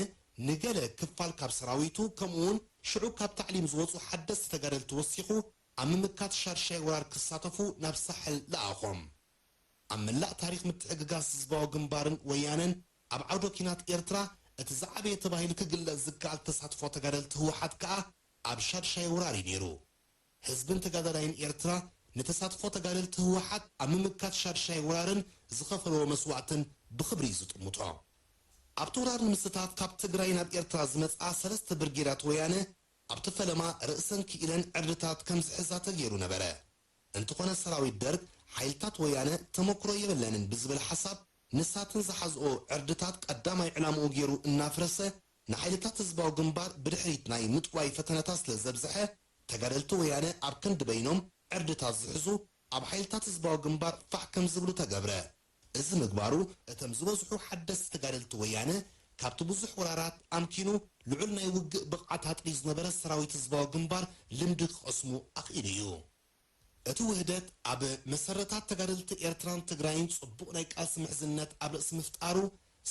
ንገለ ክፋል ካብ ሰራዊቱ፣ ከምኡውን ሽዑ ካብ ታዕሊም ዝወጹ ሓደስቲ ተጋደልቲ ወሲኹ፣ ኣብ ምምካት ሻድሻይ ወራር ክሳተፉ ናብ ሳሕል ለኣኾም። ኣብ መላእ ታሪኽ ምትሕግጋዝ ህዝባዊ ግንባርን ወያነን፣ ኣብ ዓውደ ኲናት ኤርትራ፣ እቲ ዝዓበየ ተባሂሉ ክግለጽ ዝከኣል ተሳትፎ ተጋደልቲ ህወሓት ከኣ ኣብ ሻድሻይ ወራር እዩ ነይሩ። ህዝብን ተጋዳላይን ኤርትራ ንተሳትፎ ተጋደልቲ ህወሓት ኣብ ምምካት ሻድሻይ ወራርን ዝኸፈልዎ መስዋእትን ብኽብሪ እዩ ዝጥምቶ። ኣብቲ ወራር ንምስታፍ ካብ ትግራይ ናብ ኤርትራ ዝመጽኣ ሰለስተ ብርጌዳት ወያነ ኣብቲ ፈለማ ርእሰን ክኢለን ዕርድታት ከም ዝሕዛ ተገይሩ ነበረ። እንተኾነ ሰራዊት ደርግ ሓይልታት ወያነ ተመክሮ የብለንን ብዝብል ሓሳብ ንሳተን ዝሓዝኦ ዕርድታት ቀዳማይ ዕላምኡ ገይሩ እናፍረሰ ንሓይልታት ህዝባዊ ግንባር ብድሕሪት ናይ ምጥዋይ ፈተነታት ስለ ዘብዝሐ፣ ተጋደልቲ ወያነ ኣብ ክንዲ በይኖም ዕርድታት ዝሕዙ ኣብ ሓይልታት ህዝባዊ ግንባር ፋሕ ከም ዝብሉ ተገብረ። እዚ ምግባሩ እቶም ዝበዝሑ ሓደስቲ ተጋደልቲ ወያነ ካብቲ ብዙሕ ወራራት ኣምኪኑ ልዑል ናይ ውግእ ብቕዓት ኣጥርዩ ዝነበረ ሰራዊት ህዝባዊ ግንባር ልምዲ ክቐስሙ ኣኽኢሉ እዩ። እቲ ውህደት ኣብ መሰረታት ተጋደልቲ ኤርትራን ትግራይን ጽቡቕ ናይ ቃልሲ ምሕዝነት ኣብ ርእሲ ምፍጣሩ፣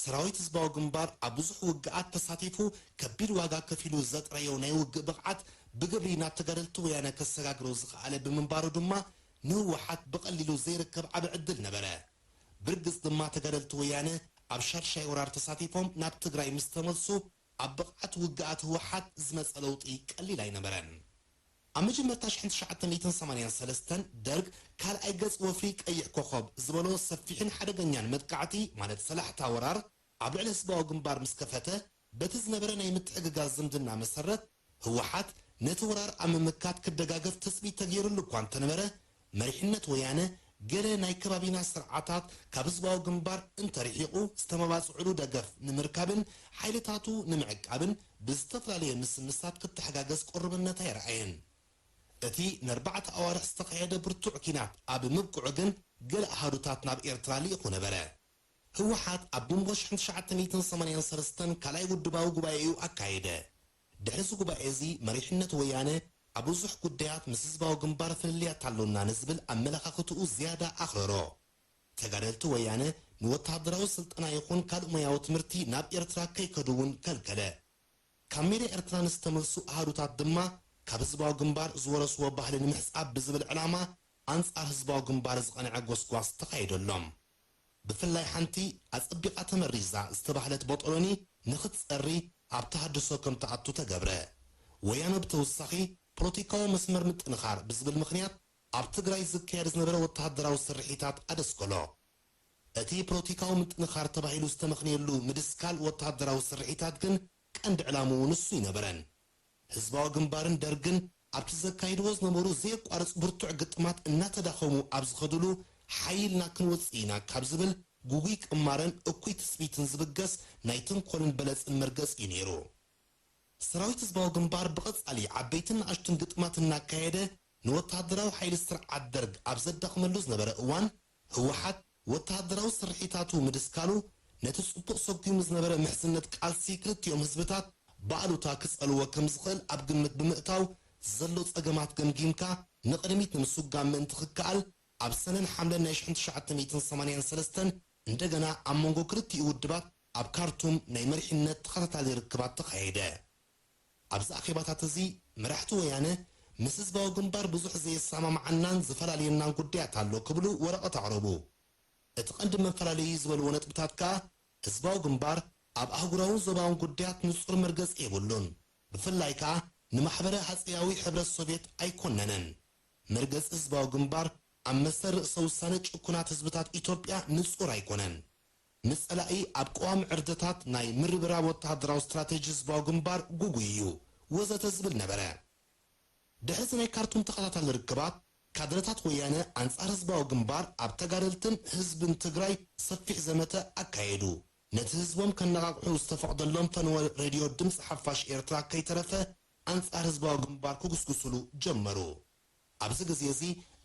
ሰራዊት ህዝባዊ ግንባር ኣብ ብዙሕ ውግኣት ተሳቲፉ ከቢድ ዋጋ ከፊሉ ዘጥረዮ ናይ ውግእ ብቕዓት ብግብሪ ናብ ተጋደልቲ ወያነ ከሰጋግሮ ዝኸኣለ ብምንባሩ ድማ ንህወሓት ብቐሊሉ ዘይርከብ ዓቢ ዕድል ነበረ። ብርግጽ ድማ ተጋደልቲ ወያነ ኣብ ሻድሻይ ወራር ተሳቲፎም ናብ ትግራይ ምስ ተመልሱ ኣብ ብቕዓት ውግኣት ህወሓት ዝመጸ ለውጢ ቀሊል ኣይነበረን። ኣብ መጀመርታ ሽሕን ትሽዓተ ሚእትን ሰማንያን ሰለስተን ደርግ ካልኣይ ገጽ ወፍሪ ቀይሕ ኮኾብ ዝበሎ ሰፊሕን ሓደገኛን መጥቃዕቲ ማለት ሰላሕታ ወራር ኣብ ልዕሊ ህዝባዊ ግንባር ምስ ከፈተ፣ በቲ ዝነበረ ናይ ምትሕግጋዝ ዝምድና መሰረት ህወሓት ነቲ ወራር ኣብ ምምካት ክደጋገፍ ትጽቢት ተገይሩሉ እኳ እንተነበረ፣ መሪሕነት ወያነ ገለ ናይ ከባቢና ስርዓታት ካብ ህዝባዊ ግንባር እንተርሒቑ ዝተመባጽዕሉ ደገፍ ንምርካብን ሓይልታቱ ንምዕቃብን ብዝተፈላለየ ምስምሳት ክተሓጋገዝ ቅሩብነት ኣይረኣየን። እቲ ንኣርባዕተ ኣዋርሕ ዝተኻየደ ብርቱዕ ኲናት ኣብ ምብቅዑ ግን ገለ ኣሃዱታት ናብ ኤርትራ ልኢኹ ነበረ። ህወሓት ኣብ ጉንቦት ሽሕን ትሽዓተ ሚእትን ሰማንያን ሰለስተን ካልኣይ ውድባዊ ጉባኤኡ ኣካየደ። ድሕሪ እዚ ጉባኤ እዚ መሪሕነት ወያነ ኣብ ብዙሕ ጉዳያት ምስ ህዝባዊ ግንባር ፍልልያት ኣሎና ንዝብል ኣመለኻኽትኡ ዝያዳ ኣኽረሮ። ተጋደልቲ ወያነ ንወተሃደራዊ ስልጠና ይኹን ካልእ ሞያዊ ትምህርቲ ናብ ኤርትራ ከይከዱ እውን ከልከለ። ካብ ሜዳ ኤርትራ ንዝተመልሱ ኣሃዱታት ድማ ካብ ህዝባዊ ግንባር ዝወረስዎ ባህሊ ንምሕጻብ ብዝብል ዕላማ ኣንጻር ህዝባዊ ግንባር ዝቐንዐ ጎስጓስ ተኻይደሎም። ብፍላይ ሓንቲ ኣጸቢቓ ተመሪዛ ዝተባህለት ቦጦሎኒ ንኽትጸሪ ኣብ ተሃድሶ ከም ትኣቱ ተገብረ። ወያነ ብተወሳኺ ፖለቲካዊ መስመር ምጥንኻር ብዝብል ምኽንያት ኣብ ትግራይ ዝካየድ ዝነበረ ወተሃደራዊ ስርሒታት ኣደስከሎ። እቲ ፖለቲካዊ ምጥንኻር ተባሂሉ ዝተመኽንየሉ ምድስካል ወተሃደራዊ ስርሒታት ግን ቀንዲ ዕላምኡ ንሱ ኣይነበረን። ህዝባዊ ግንባርን ደርግን ኣብቲ ዘካይድዎ ዝነበሩ ዘየቋርጽ ብርቱዕ ግጥማት እናተዳኸሙ ኣብ ዝኸድሉ፣ ሓይ ኢልና ክንወጽእ ኢና ካብ ዝብል ጉጉይ ቅማረን እኩይ ትጽቢትን ዝብገስ ናይ ተንኮልን በለጽን መርገጽ እዩ ነይሩ። ሰራዊት ህዝባዊ ግንባር ብቐጻሊ ዓበይትን ንኣሽቱን ግጥማት እናካየደ ንወተሃደራዊ ሓይሊ ስርዓት ደርግ ኣብ ዘዳኽመሉ ዝነበረ እዋን፣ ህወሓት ወተሃደራዊ ስርሒታቱ ምድስካሉ ነቲ ጽቡቕ ሰጉሙ ዝነበረ ምሕዝነት ቃልሲ ክልቲኦም ህዝብታት ብኣሉታ ክጸልዎ ከም ዝኽእል ኣብ ግምት ብምእታው፣ ዘሎ ጸገማት ገምጊምካ ንቕድሚት ንምስጓም ምእንቲ ክከኣል፣ ኣብ ሰነን ሓምለን ናይ ሽሕን ትሽዓተ ሚእትን ሰማንያን ሰለስተን እንደገና ኣብ መንጎ ክልቲኡ ውድባት ኣብ ካርቱም ናይ መሪሕነት ተኸታታሊ ርክባት ተኻየደ። ኣብዚ ኣኼባታት እዚ፣ መራሕቲ ወያነ ምስ ህዝባዊ ግንባር ብዙሕ ዘየሰማምዓናን ዝፈላልየናን ጉዳያት ኣሎ ክብሉ ወረቐት ኣቕረቡ። እቲ ቀንዲ መፈላለዪ ዝበልዎ ነጥብታት ከኣ፣ ህዝባዊ ግንባር ኣብ ኣህጉራውን ዞባውን ጉዳያት ንጹር መርገጺ የብሉን። ብፍላይ ከኣ ንማሕበረ ሃጸያዊ ሕብረት ሶቭየት ኣይኮነነን። መርገጺ ህዝባዊ ግንባር ኣብ መሰል ርእሰ ውሳነ ጭኩናት ህዝብታት ኢትዮጵያ ንጹር ኣይኮነን። ንጸላኢ ኣብ ቅዋም ዕርድታት ናይ ምርብራብ ወተሃደራዊ ስትራተጂ ህዝባዊ ግንባር ጉጉይ እዩ፣ ወዘተ ዝብል ነበረ። ድሕሪ እዚ ናይ ካርቱም ተኸታታሊ ርክባት፣ ካድረታት ወያነ ኣንጻር ህዝባዊ ግንባር ኣብ ተጋደልትን ህዝብን ትግራይ ሰፊሕ ዘመተ ኣካየዱ። ነቲ ህዝቦም ከነቓቕሑ ዝተፈቕደሎም ፈነወ ሬድዮ ድምፂ ሓፋሽ ኤርትራ ከይተረፈ ኣንጻር ህዝባዊ ግንባር ክጉስጉሱሉ ጀመሩ። ኣብዚ ግዜ እዚ፣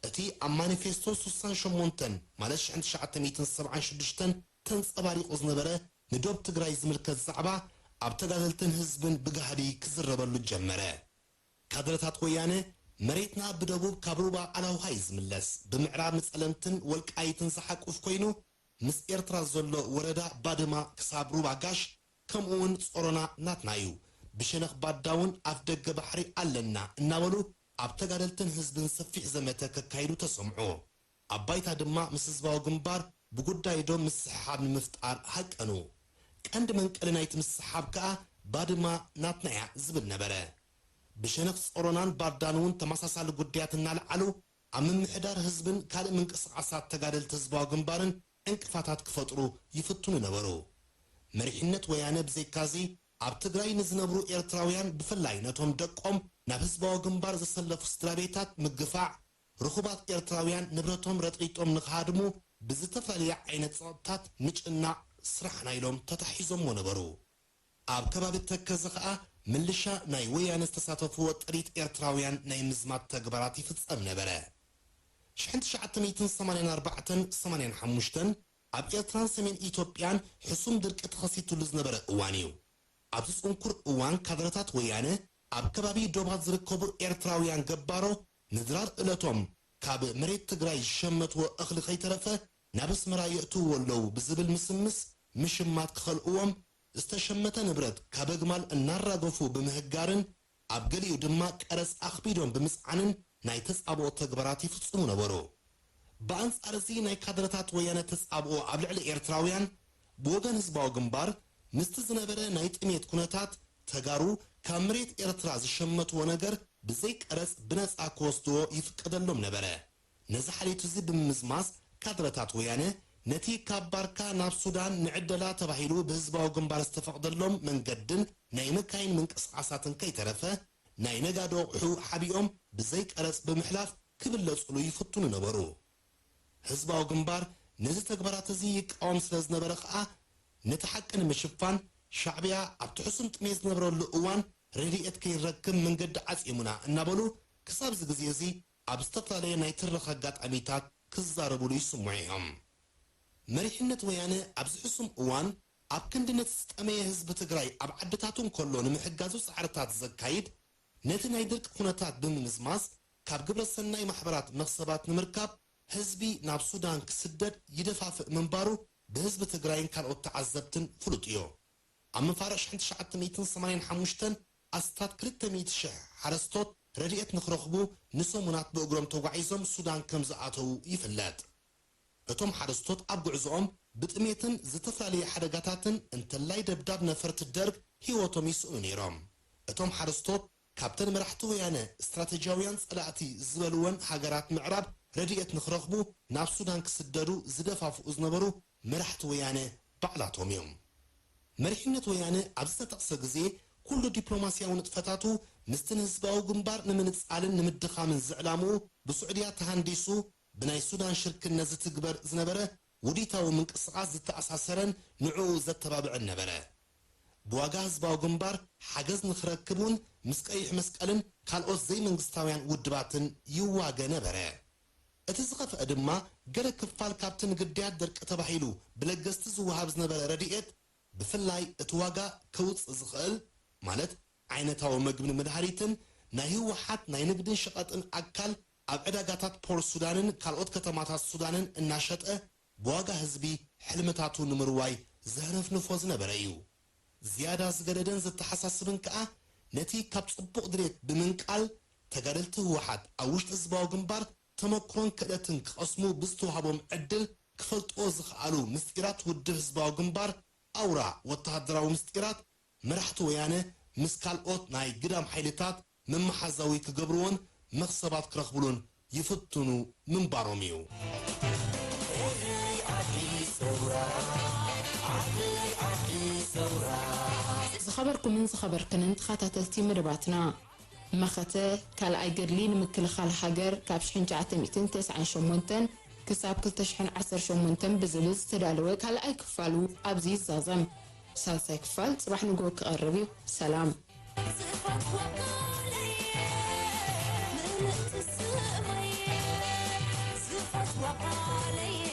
እቲ ኣብ ማኒፌስቶ ሱሳን ሸሞንተን፣ ማለት ሽሕን ትሽዓተ ሚእትን ሰብዓን ሽዱሽተን ተንጸባሪቑ ዝነበረ ንዶብ ትግራይ ዝምልከት ዛዕባ ኣብ ተጋደልትን ህዝብን ብጋህዲ ክዝረበሉ ጀመረ። ካድረታት ወያነ፣ መሬትና ብደቡብ ካብ ሩባ ኣላውሃ እዩ ዝምለስ፣ ብምዕራብ ንጸለምትን ወልቃይትን ዝሓቁፍ ኮይኑ፣ ምስ ኤርትራ ዘሎ ወረዳ ባድማ ክሳብ ሩባ ጋሽ፣ ከምኡ እውን ጾሮና ናትና እዩ፣ ብሸነኽ ባዳ እውን ኣፍ ደገ ባሕሪ ኣለና እናበሉ ኣብ ተጋደልትን ህዝብን ሰፊሕ ዘመተ ከካይዱ ተሰምዑ። ኣብ ባይታ ድማ ምስ ህዝባዊ ግንባር ብጉዳይ ዶብ ምስሕሓብ ንምፍጣር ሃቀኑ። ቀንዲ መንቀሊ ናይቲ ምስሕሓብ ከኣ ባድማ ናትና እያ ዝብል ነበረ። ብሸነኽ ጾሮናን ባዳን እውን ተመሳሳሊ ጉዳያት እናለዓሉ ኣብ ምምሕዳር ህዝብን ካልእ ምንቅስቓሳት ተጋደልቲ ህዝባዊ ግንባርን ዕንቅፋታት ክፈጥሩ ይፍትኑ ነበሩ። መሪሕነት ወያነ ብዘይካዚ ኣብ ትግራይ ንዝነብሩ ኤርትራውያን ብፍላይ ነቶም ደቆም ናብ ህዝባዊ ግንባር ዘሰለፉ ስድራ ቤታት ምግፋዕ፣ ርኹባት ኤርትራውያን ንብረቶም ረጥሪጦም ንኽሃድሙ ብዝተፈላለየ ዓይነት ጸቕጥታት ምጭናቕ ስራሕና ኢሎም ተታሒዞሞ ነበሩ። ኣብ ከባቢ ተከዘ ኸኣ ምልሻ ናይ ወያነ ዝተሳተፍዎ ጥሪት ኤርትራውያን ናይ ምዝማት ተግባራት ይፍጸም ነበረ። ሽሕን ትሽዓተ ሚእትን ሰማንያን ኣርባዕተን ሰማንያን ሓሙሽተን ኣብ ኤርትራን ሰሜን ኢትዮጵያን ሕሱም ድርቂ ተኸሲቱሉ ዝነበረ እዋን እዩ። ኣብዚ ጽንኩር እዋን ካድረታት ወያነ ኣብ ከባቢ ዶባት ዝርከቡ ኤርትራውያን ገባሮ ንድራር እለቶም ካብ መሬት ትግራይ ዝሸመትዎ እኽሊ ከይተረፈ ናብ ኣስመራ የእትውዎ ኣለዉ ብዝብል ምስምስ ምሽማት ክኸልእዎም ዝተሸመተ ንብረት ካብ ኣግማል እናራገፉ ብምህጋርን ኣብ ገሊኡ ድማ ቀረጽ ኣኽቢዶም ብምጽዓንን ናይ ተጻብኦ ተግባራት ይፍጽሙ ነበሩ። ብኣንጻር እዚ ናይ ካድረታት ወያነ ተጻብኦ ኣብ ልዕሊ ኤርትራውያን ብወገን ህዝባዊ ግንባር ምስቲ ዝነበረ ናይ ጥሜት ኩነታት ተጋሩ ካብ መሬት ኤርትራ ዝሸመትዎ ነገር ብዘይ ቀረጽ ብነጻ ክወስድዎ ይፍቀደሎም ነበረ። ነዚ ሓልዮት እዚ ብምምዝማዝ ካድረታት ወያነ ነቲ ካብ ባርካ ናብ ሱዳን ንዕደላ ተባሂሉ ብህዝባዊ ግንባር ዝተፈቕደሎም መንገድን ናይ መካይን ምንቅስቓሳትን ከይተረፈ ናይ ነጋዶ ኣቑሑ ሓቢኦም ብዘይ ቀረጽ ብምሕላፍ ክብለጹሉ ይፍትኑ ነበሩ። ህዝባዊ ግንባር ነዚ ተግባራት እዚ ይቃወም ስለ ዝነበረ ከኣ ነቲ ሓቂ ንምሽፋን ሻዕብያ ኣብቲ ሕሱም ጥሜት ዝነብረሉ እዋን ረድኤት ከይንረክብ መንገዲ ዓጺሙና እናበሉ ክሳብ እዚ ግዜ እዚ ኣብ ዝተፈላለየ ናይ ትረኽ ኣጋጣሚታት ክዛረቡሉ ይስምዑ እዮም። መሪሕነት ወያነ ኣብዚ ሕሱም እዋን ኣብ ክንዲ ነቲ ዝጠመየ ህዝቢ ትግራይ ኣብ ዓድታቱ እንከሎ ንምሕጋዙ ጻዕርታት ዘካይድ፣ ነቲ ናይ ድርቂ ኩነታት ብምምዝማዝ ካብ ግብረ ሰናይ ማሕበራት መኽሰባት ንምርካብ ህዝቢ ናብ ሱዳን ክስደድ ይደፋፍእ ምንባሩ ብህዝቢ ትግራይን ካልኦት ተዓዘብትን ፍሉጥ እዩ። ኣብ መፋርቕ ሽሕን ትሽዓተ ሚእትን ሰማንያን ሓሙሽተን ኣስታት ክልተ ሚእቲ ሽሕ ሓረስቶት ረድኤት ንኽረኽቡ ንሰሙናት ብእግሮም ተጓዒዞም ሱዳን ከም ዝኣተዉ ይፍለጥ። እቶም ሓረስቶት ኣብ ጉዕዞኦም ብጥሜትን ዝተፈላለየ ሓደጋታትን እንተላይ ደብዳብ ነፈርቲ ደርግ ህይወቶም ይስእኑ ነይሮም። እቶም ሓረስቶት ካብተን መራሕቲ ወያነ ስትራተጂያውያን ጸላእቲ ዝበልወን ሃገራት ምዕራብ ረድኤት ንኽረኽቡ ናብ ሱዳን ክስደዱ ዝደፋፍኡ ዝነበሩ መራሕቲ ወያነ ባዕላቶም እዮም። መሪሕነት ወያነ ኣብ ዝተጠቕሰ ግዜ ኩሉ ዲፕሎማስያዊ ንጥፈታቱ ምስቲ ንህዝባዊ ግንባር ንምንጻልን ንምድኻምን ዝዕላምኡ ብስዑድያ ተሃንዲሱ ብናይ ሱዳን ሽርክነት ዝትግበር ዝነበረ ውዲታዊ ምንቅስቓስ ዝተኣሳሰረን ንዕኡ ዘተባብዕን ነበረ። ብዋጋ ህዝባዊ ግንባር ሓገዝ ንኽረክብ እውን ምስ ቀይሕ መስቀልን ካልኦት ዘይመንግስታውያን ውድባትን ይዋገ ነበረ። እቲ ዝኸፍአ ድማ ገለ ክፋል ካብቲ ንግዳያት ደርቂ ተባሂሉ ብለገስቲ ዝወሃብ ዝነበረ ረድኤት፣ ብፍላይ እቲ ዋጋ ከውጽእ ዝኽእል፣ ማለት ዓይነታዊ መግብን መድሃኒትን ናይ ህወሓት ናይ ንግድን ሸቐጥን ኣካል ኣብ ዕዳጋታት ፖርት ሱዳንን ካልኦት ከተማታት ሱዳንን እናሸጠ ብዋጋ ህዝቢ ሕልምታቱ ንምርዋይ ዘህነፍንፎ ዝነበረ እዩ። ዝያዳ ዝገደደን ዘተሓሳስብን ከኣ ነቲ ካብ ጽቡቕ ድሌት ብምንቃል ተጋደልቲ ህወሓት ኣብ ውሽጢ ህዝባዊ ግንባር ተመክሮን ክእለትን ክቐስሙ ብዝተዋህቦም ዕድል ክፈልጥዎ ዝኸኣሉ ምስጢራት ውድብ ህዝባዊ ግንባር ኣውራ ወተሃደራዊ ምስጢራት መራሕቲ ወያነ ምስ ካልኦት ናይ ግዳም ሓይልታት መመሓዛዊ ክገብርዎን መኽሰባት ክረኽብሉን ይፍትኑ ምንባሮም እዩ። ዝኸበርኩምን ዝኸበርክንን ተኸታተልቲ መደባትና፣ መኸተ ካልኣይ ገድሊ ንምክልኻል ሃገር ካብ ሽሕን ትሽዓተ ሚእትን ተስዓን ሸሞንተን ክሳብ ክልተ ሽሕን ዓሰርተ ሸሞንተን ብዝብል ዝተዳለወ ካልኣይ ክፋሉ ኣብዚ ይዛዘም። ሳልሳይ ክፋል ጽባሕ ንግሆ ክቐርብ እዩ። ሰላም። ዝፈትዋ ቃለየ ምልእቲ ስመየ ዝፈትዋ ቃለየ